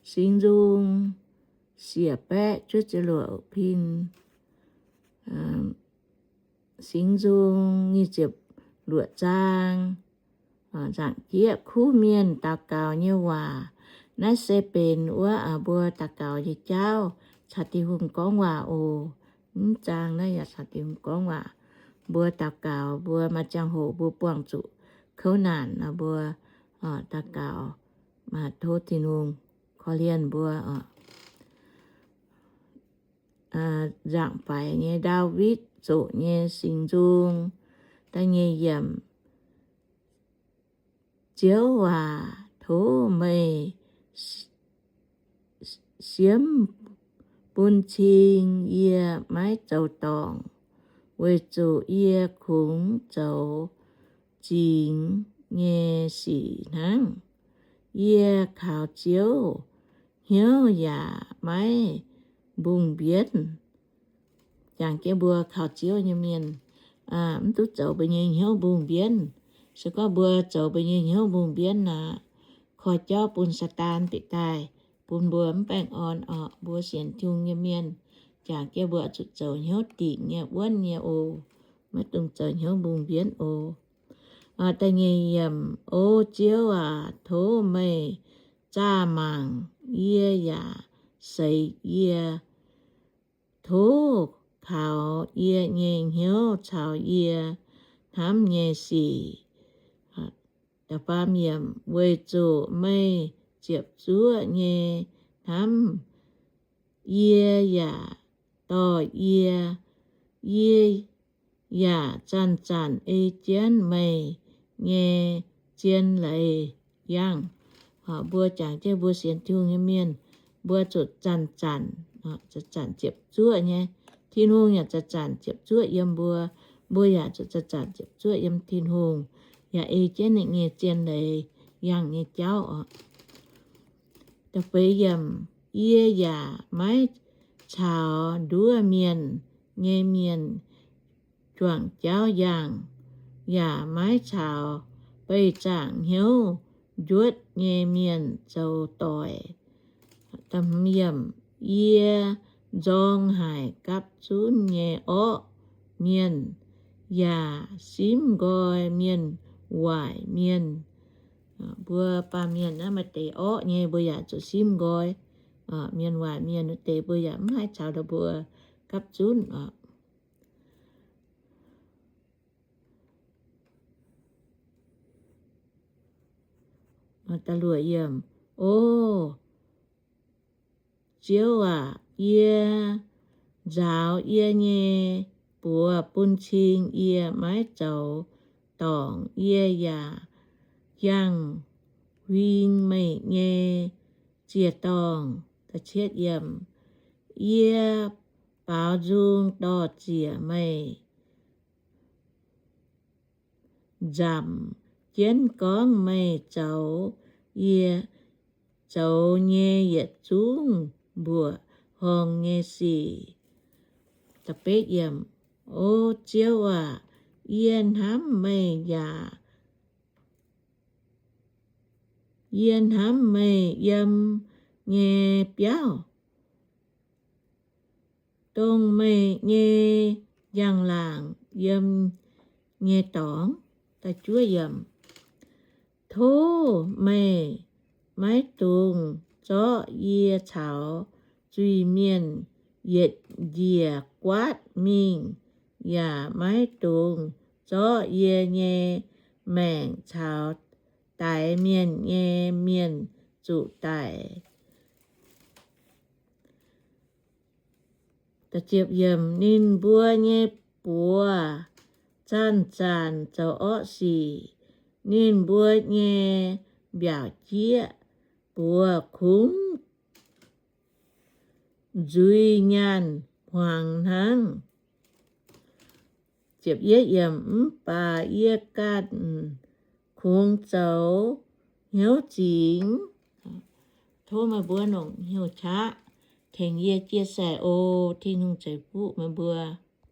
Singx Nzung siec baeqv juov ziepc luoqc pin, Singx Nzung nyic ziepc luoqc zaang, nzaangc jieqv kuv mienh daux gaux nyei waac. Naaiv se benx wuov mbuo daux gaux nyei jauv caux Tin-Hungh gorngv waac oc. Mv zaang naaiv yaac caux Tin-Hungh gorngv waac. Mbuo daux gaux, mbuo maaih ziangh hoc mbuo buangh zuqc kouv naanc nor, mbuo daux gaux, tov Tin-Hungh korv-lienh mbuo oc. Nzaangc faix nyei Ndaawitv zoqc nyei singx nzung, da'nyeic yiemc. Ziouv aac, tov meih siemv bun cing yie maiv zoux dorngc, weic zuqc yie kungx zoux zingx nyei sic hnangv. Yie kaux Ziouv hnyouv yaac maiv mbungh mbienv. Jangx jienv mbuo kaux Ziouv nyei mienh, mv duqv zoux mbuo nyei hnyouv mbungh mbienv. Se gorngv mbuo zoux mbuo nyei hnyouv mbungh mbienv aqv, koi jauv bun Saadaan bieqc daaih, bun mbuo mv baengh orn orqc. Mbuo sienx Tin-Hungh nyei mienh, jangx jienv mbuo zuqc zoux hnyouv dingc nyei, wuonv nyei oc. Maiv dungx zoux hnyouv mbungh mbienv oc. Da'nyeic yiemc. O Ziouv aac, tov meih zaah mangc yie yaac seix yie. Tov kaux yie nyei hnyouv caux yie hnamv nyei sic. Da'faam yiemc. Weic zuqc meih ziepc zuoqv nyei hnamv yie yaac dorh yie, yie yaac zanc-zanc ei jienv meih nyei zien leiz yangh. Mbuo jangx jienv mbuo sienx Tin-Hungh nyei mienh, mbuo zuqc zanc-zanc, zanc-zanc ziepc zuoqv nyei. Tin-Hungh yaac zanc-zanc ziepc zuoqv yiem mbuo, mbuo yaac zuqc zanc-zanc ziepc zuoqv yiem Tin-Hungh, yaac ei jienv ninh nyei zien leiz yangh nyei jauv oc. Da'feix yiemc. Yie yaac maiv caux nduov mienh nyei mienh juangc jauv yangh, yaac maiv caux beih zaangc hnyouv njuotv nyei mienh zoux doic. Da'hmz yiemc. Yie nzorng haic gapv zunv nyei orqv mienh, yaac simv nqoi mienh waaic mienh. Mbuo baamh mienh naaiv maaih deix orqv nyei, mbuo yaac zuqc simv nqoi. Mienh waaic mienh wuov deix mbuo yaac mv haih caux ninh mbuo gapv zunv oc. Da'luoqc yiemc. O Ziouv aac, yie nzaaux yie nyei buoz bun cing yie maiv zoux dorngc. Yie yaac yangh huing meih nyei ziec-dorngh. Yie baaux nzung dor-ziec meih, nzamc jienv gorngv meih zoux yie, zoux nyei yietc zungv mbuoqc horngh nyei sic. O Ziouv aac, yie hnamv meih yaac, yie hnamv meih yiem nyei biauv, dongh meih nyei njang-laangc yiem nyei dorngx. Tov meih maiv dungx zorqv yie caux zuiz-mienh yietc njiec guaatv mingh, yaac maiv dungx zorqv yie nyei maengc caux daix mienh nyei mienh zuqc daic. Ninh mbuo nyei buoz zanc-zanc zoux orqv sic. Ninh mbuo nyei mbiaauc jieqv buoz kungx nzuih nyaanh hmuangx hnangv. Mv baac yie ganh kungx zoux hnyouv zingx. Tov meih mbuo longc hnyouv qaqv tengx yie chia sẻ oc. Tin-Hungh ceix fuqv meih mbuo.